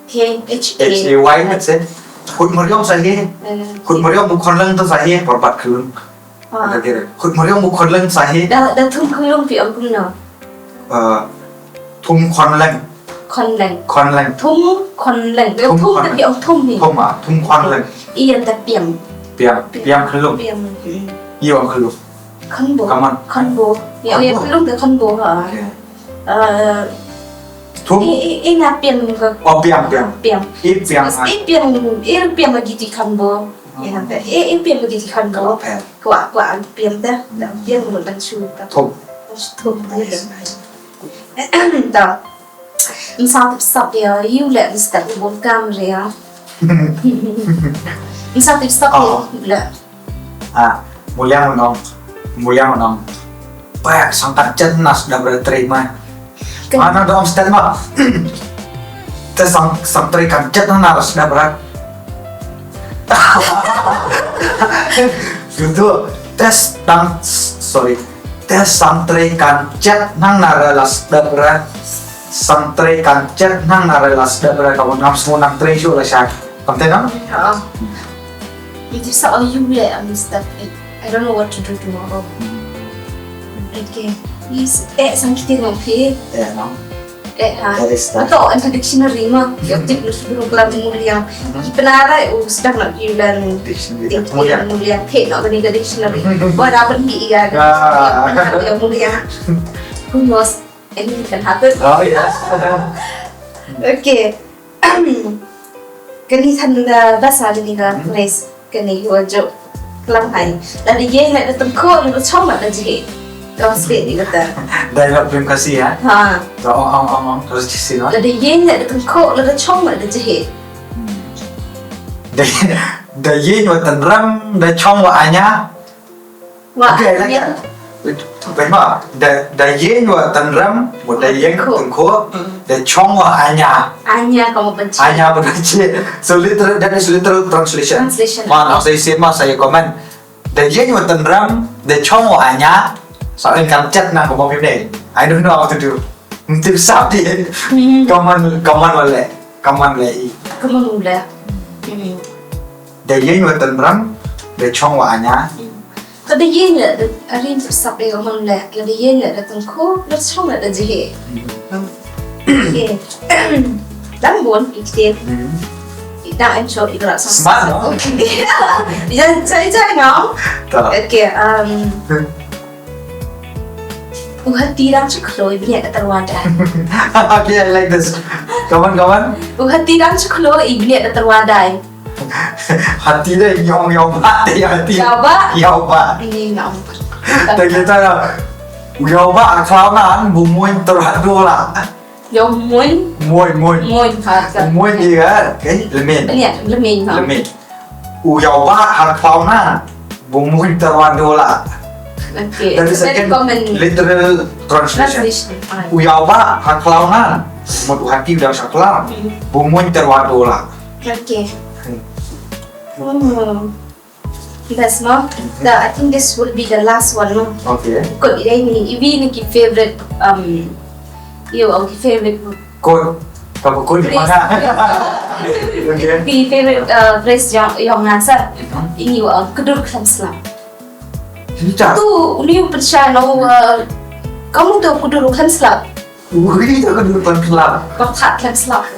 He, H A. H A Y ne se. Khut meriong sa he. Eh. Khut meriong bu khon leng to sa he, por bat khun. Ah. Khut meriong bu khon leng sa he. Da, da thum khon leng phi ong kumno? Eh, thum khon leng. Khon leng. Khon leng. Thum khon leng. Thum khon leng. Thum te phi ong thum hi. Thum ah, thum khon leng. Ïa ta piam. Piam, piam khon leng. Piam. Ïa ong khon leng. Khon bo. Come on. Khon bo. Ïa, ïa khon leng te khon bo ha. Okay. Eh, thum. I, i, i na piam ko. Oh, piam, piam. Piam. I piam. I piam, i piam lagi ti khon bo. Ïa ta, i, i piam lagi ti khon bo. Piam. Kwah, kwah, piam dah. Dah piam mut ban shu. Thum. Thum. Nice, nice. Dah. Msa tip sap ïa, ïa u leh msa tip bun kam ria. Msa tip sap ïa, oh, u leh. Ah, muliang nong. Muliang nong. Pak sang tak jen nas da bertrei mai. Mana dong stel ma. Te sang, sang trei kan jet na ras da berat. Gitu. Test dang, sorry. Test sangtrei kan chet nang nare las dep re. Sangtrei kan chet nang nare las dep re, ka ngam smu nang trei shu la shai. Kam te nang? Ha. It is all you wear and stuff. I don't know what to do tomorrow. Okay. Is eh sang kiti ngam phi. Eh, no. Eh, ha. That is that. To, ang dictionary mo. Yung tip lu sudru klam mulia. Ipenara u sedang nak yulan. Dictionary. Mulia. Mulia. Phi nak bani ka dictionary. Buat apa ni iya. Ah. Yang mulia. Who knows? Anything can happen. Oh, yes. Okay. Kani than da basa kani ka place. Kani yu ajo. Klam hai. Lada ïeng lada tyngkhuh lada chong lada jhieh. Klam state ni kata. Dialogue film kasi ya. Ha. To ong ong ong ong terus di sini. Lada ïeng lada tyngkhuh lada chong lada jhieh. Da da ïeng wa tynram da chong wa anya. Wa anya. Baik ma da da ïeng wa tynram wa da ïeng tyngkhuh da chong wa anya. Anya kamu benci. Anya benci. So literal, that is literal translation. Translation. Ma na saya sih ma saya comment. Da ïeng wa tynram da chong wa anya. Sa in kam chet na ko mo pim ne. I don't know how to do. Mesti sap di. Kaman kaman wale. Kaman le i. Kaman wale. Da ïeng wa tynram da chong wa anya. Ka da ïeng le da arin tu sap de kaman le. Ka da ïeng le da tyngkhuh da chong le da jhieh. Okay. Dang bun ki ktien. Dang em chok i krak sa. Smart no? Okay. Jan chai chai no? Okay, um. U hati dang shu khloi bniat da tyrwa dai. Okay, I like this. Come on, come on. U hati dang shu khloi bniat da tyrwa dai. Hati dai yong yong ba te hati. Yong ba. Yong ba. Ini ngam. Te kita yong ba akhlaw nan bu muin tyrwa dola. Yo muin. Muin, muin. Muin, ha, ka. Muin di ka, okay, lemin. Lemin, ha. Lemin. U yau ba ha khlaw nan. Bu muin tyrwa dola. Okay. That is a common literal translation. Translation. U yau ba ha khlaw nan. Mut u hati u dang sha khlaw. Bu muin tyrwa dola. Okay. Hmm. Best mo. The, I think this will be the last one mo. Okay. Kot ida ini, iwi ni ki favorite, um, yo, ki favorite. Kot, ka ba kot ni mana? Okay. Ki favorite, uh, phrase yong, yong nga sa. Ini, uh, kdur khlem slap. Cinta. Tu, uni u pynshai no, uh, kamu tu kdur khlem slap. Ui, tak ada depan kelab. Bakat kan slap.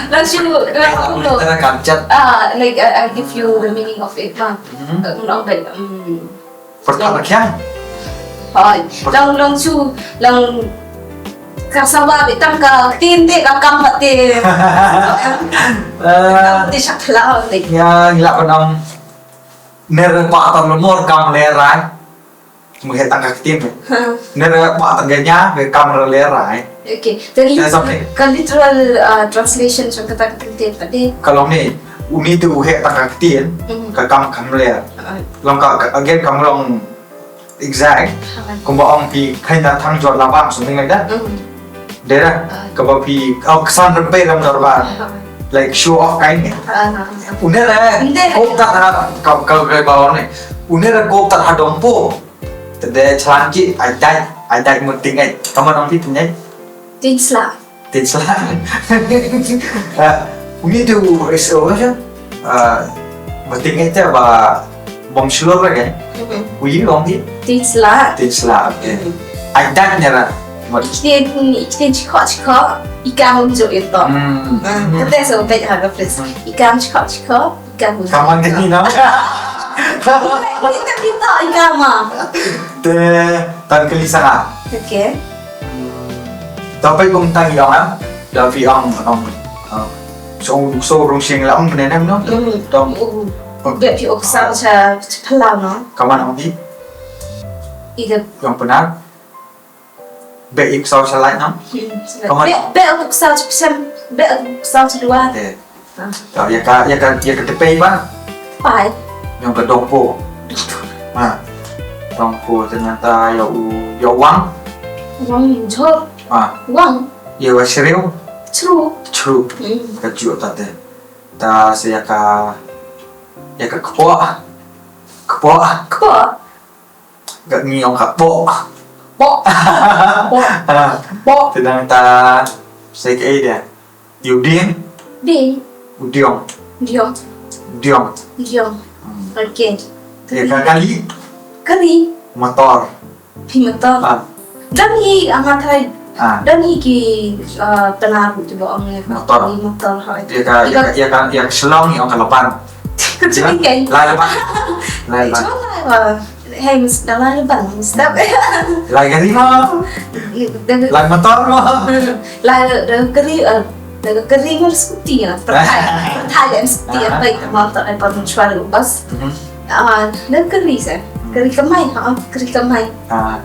Langsung, langsung lo. Kita akan chat. Ah, like, I, I give you the meaning of it, ma. Long, like, um, pertama kali. Hai, long, long su, long, ka sawa bitang ka tin te ka kam pate. Kam te shakla, like. Ya, ngila penam. Ner pa tam lemor kam lerai. Menghet tang ka ktien. Ha. Ner ba tang ka nya, ka kam ra ler ai. Okay. Jadi, ka literal, uh, translation jong kata ka ktien tadi. Ka long ni, uni tu u heh tang ka ktien, ka kam kam ler. Long ka, ka, again kam long exact. Kumba ong phi khlaiñ na thang jot labang, something like that. Dera, kaba phi, oh, ksan rempei ram dorbar. Like show off kind. Une re, kop tat ha, ka, ka, ka, ba ong ne. Une re kop tat ha dongpo. Te de chlan ki, ai dai, ai dai mut ting ai. Kaman ong phi ting ai? Ting sla. Ting sla. Ah, uni tu is over sha. Ah, mut ting ai te ba bom shlur lagi. Ui ong phi? Ting sla. Ting sla, okay. Ai dai nyara. Mut. Iktien, iktien chikho chikho, ikam jo ito. Hmm. Kata so pet ha ka pres. Ikam chikho chikho. Kaman kani na. Kita kita ikama. Te tan kali sana. Okay. Tapi kong tang yong am. Da phi ong ong. So so rung sing la ong ne nam no. Tong. Be phi ok sa cha phala no. Kaman ong phi. Ida. Yong pynat. Be ik saw sa lai nam. Kaman. Be be uk saw chipsem. Be uk saw chidua. Eh. Tau ya ka ya ka ya ka tepei ba. Pai. Yong ka dongpo. Ha. Dongpo te nanta ya u ya wang. Wang jor. Ha. Wang. Ya wa shriu. Chru. Chru. Ka ju ta te. Ta se ya ka ya ka kpo. Kpoh. Kpoh. Ka ngi ong ka poh. Poh. Poh. Ah. Poh. Te nangta sa kaei de? Ïa u dieng. Dieng. U diong. Diong. Diong. Diong. Hmm. Okay. Ïa ka kali. Kali. Motor. Phi motor. Ah. Don hi, ah, nga tharai. Ah. Don hi ki, ah, Pnar ruh kiba ong ïa ka motor. Kali motor, ha. Ïa ka, ïa ka, ïa ka, ïa ka shlong ïa ong ka laban. Ka jingkei. Lai laban. Lai laban. Jom lai laban. Hei, mesti dah lai laban, mesti. Lai kari mo. Lai motor mo. Lai, lai kari, eh, lai kari mo scooty ya. Perthai, perthai ya scooty ya, baik motor, eh, permucuan bus. Mhm. Ah, lai kari sa. Kari kamai, ha, kari kamai. Ah.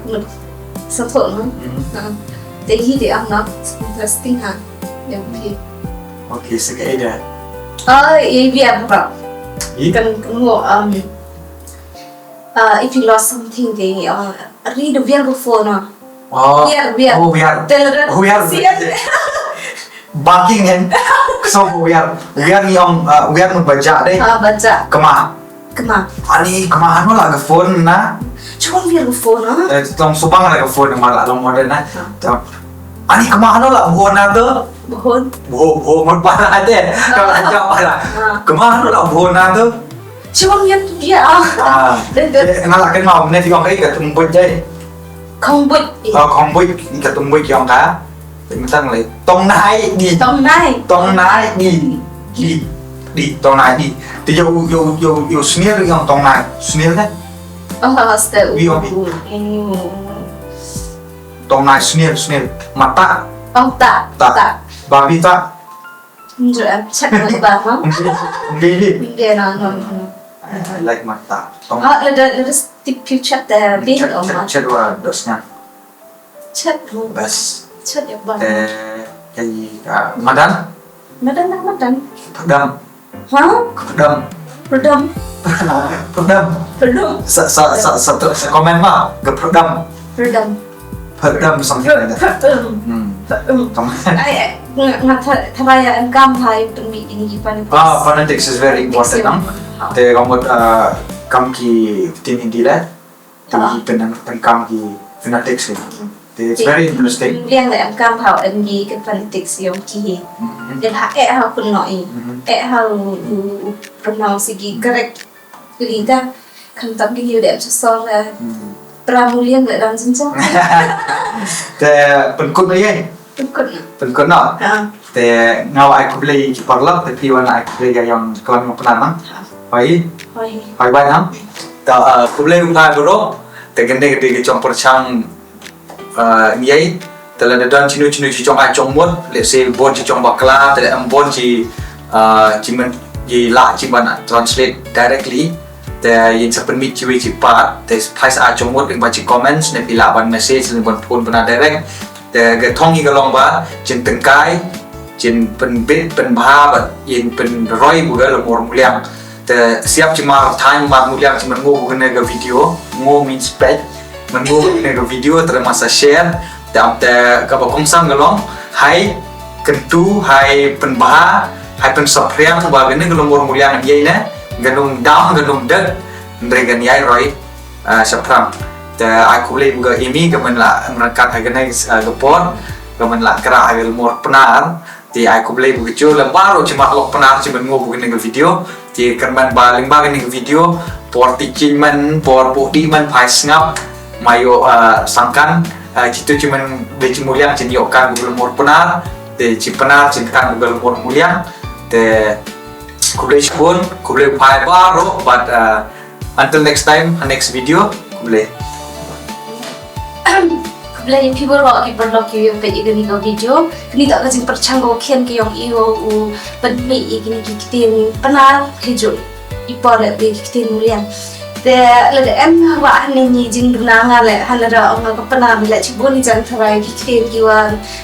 Sa thok, no? Mhm. Ah. Te hi de, ah, no, interesting, ha. Yang pi. Okay, sa kaei de? Oh, ïa biar, bro. Ïa? Kan, kan, um, uh, if you lost something, they, uh, read the real phone, uh. Oh. Real, real. Oh, real. Tell them. Oh, real. Real. Barking and so real. Real ni ong, uh, real mun baja deh. Ah, baja. Kema. Kema. Ani kema hanu la ka phone na. Cuma real phone, uh. Eh, tong subang la ka phone ma la long modern na. Ha. Tong. Ani kema hanu la phone na tu. Phone. Phone, phone mun para deh. Kalau ada para. Ha. Kema hanu la phone na tu. Cuma niat dia. Ah. Nga la kynmaw ne, phi ong kaei ka tumboi jai. Khongbuit. Oh, khongbuit, ka tumboi ki ong ka. Te mynta ngi leh. Tong nai di. Tong nai. Tong nai di. Di. Di, tong nai di. Te ïa u, ïa u, ïa u, ïa u snail ki ong tong nai. Snail ne? Oh, hostel. Wi ong. Tong nai, snail, snail. Mata. Oh, ta. Ta. Ta. Babi ta. Njo, em, chat mo ba, ha? Hindi, hindi. Hindi, no, no, no. I, I like mata. Tong. Ah, lada, lada tip phi chat, eh, bi, chat, oh, chat, ma. Chat wa dos nga. Chat mo. Bas. Chat ya ba. Eh, kaei ka, madan? Madan lah madan. Perdam. Ha? Perdam. Perdam. Perdam. Perdam. Sa, sa, sa, sa, sa comment ma, ke perdam. Perdam. Perdam something like that. Perdam. Hmm. Perdam. Ai, nga, nga tha-, tharai ïa em kam ha ïa pynmih ïa kine ki phonetics. Ah, phonetics is very important, no? Te ka mut, ah, kam ki ktien Hindi leh. Te ki pyn-, pynkam ki phonetics leh. Te it's very interesting. Liang leh em kam ha em ki phonetics ïong ki. Hmm. Te ha eh ha pynnoh i. Hmm. Eh ha u, u, u pronounce ki correct. Kali ta, khamtam kine u dep sosor, eh, pra muliang leh dang jingjang. Te pynkut noh ïa. Pynkut noh. Pynkut noh. Ha. Te nga wan ai khublei ki paralok, te phi wan ai khublei ïa ïong klan ïong Pnar nang. Ha. Hoi. Hoi. Hoi bai nang. Te, eh, khublei u Pnar baroh. Te kane ka dei ka jong pyrshang ah, ngi ïai, te lada don chino chino chi jong ai jong mut, let's say bun chi jong bakla, te lada em bun chi, ah, chi men, chi lah chi ban translate directly, te ïa sa pynmih chiwei chi part, te phai sa ai jong mut, lyngba chi comments, ne phi lah ban message, ne ban phone bna direct, te ka thong hi ka long ba, chin tyngkai, chin pynbit, pynbha, bad ïa pynroi, buka la mur muliang. Te siap chi mar thaiñ mar muliang chi men ngo kane ka video, ngo means peit, men ngo kane ka video te ma sa share, te ap te kaba kongsan ka long, hai kyntu, hai pynbha, hai pynsaphriang ba kane ka la mur muliang ïa ne, ka nung dam, ka nung dek, hynrei kan ïai roi, ah, saphriang. Te ai khublei ba ka Amy ka men la ryngkat ha kane, ah, ka por, ka men la kra ha ka la mur Pnar, Te ai khublei ba ka jong lem baroh chi mar lok Pnar chi men ngo ba kane ka video. Te kyrmen ba lyngba kane ka video por ti chi men por buh di men phai sngap ma ïoh, ah, sangkan, ah, chi tu chi men de chi muliang chi ïoh kan ba ka la mur Pnar. Te chi Pnar chi kan ba ka la mur muliang. Te khublei shibun, khublei phai baroh bad, ah, Until next time, next video. Khublei. Khublei ïa phi baroh ki paralok kiba peit ïa kane ka video. Kane ka dei ka jingpyrshang kaba khia ka ïong i u pynmih ïa kine ki ktien Pnar, hi ju i por leh ki ktien Muliang. Te lada em wah hangne ngi jingduna nga leh hangne ra ong nga ka Pnar leh shibun ïa jan tharai ki ktien kiwa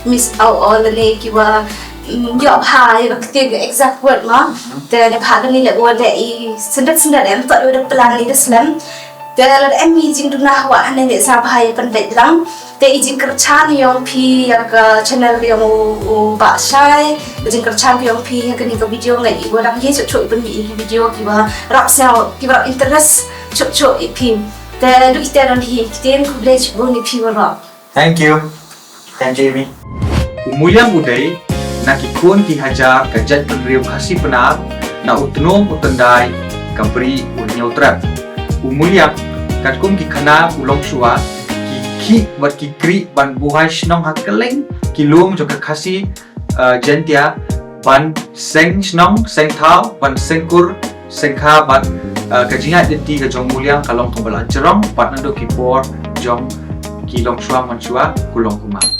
miss out lane kiwa mm, ïoh bha ïa ka ktien ka exact word ma. Te neibhah kane leh u leh i syndet syndet em, to u da plan i da slem. Te lada em i jingduna hawa hangne leh sa bha ïa pynbeit lang. Te i jingkyrchan ïong phi ïa ka channel ïong u, u Bah Shai. I jingkyrchan ïong phi ïa kane ka video ngi i wa dang ïa chok chok i pynmih i video kiwa rap sñiaw kiwa rap interest. Chup chup i phi. Te du ite don hi, ktien khublei chibun i phi waroh. Thank you. Thank you, Amy. U Muliang u dei na ki khun ki hajar ka jaitbynriew Khasi Pnar na u tnum u tyndai ka Bri u Hynñiewtrep. U Muliang katkum ki khynnah u longshuwa ki khih bad ki khrih ban buhai shnong ha kylleng ki lum jong ka Khasi, uh, Jaintia, ban seng shnong, seng thaw, ban seng kur, seng kha bad, uh, ka jingïaid lynti ka jong u Muliang ka long kaba la jrong bad naduh ki por jong ki longshuwa manshuwa ka long kumne.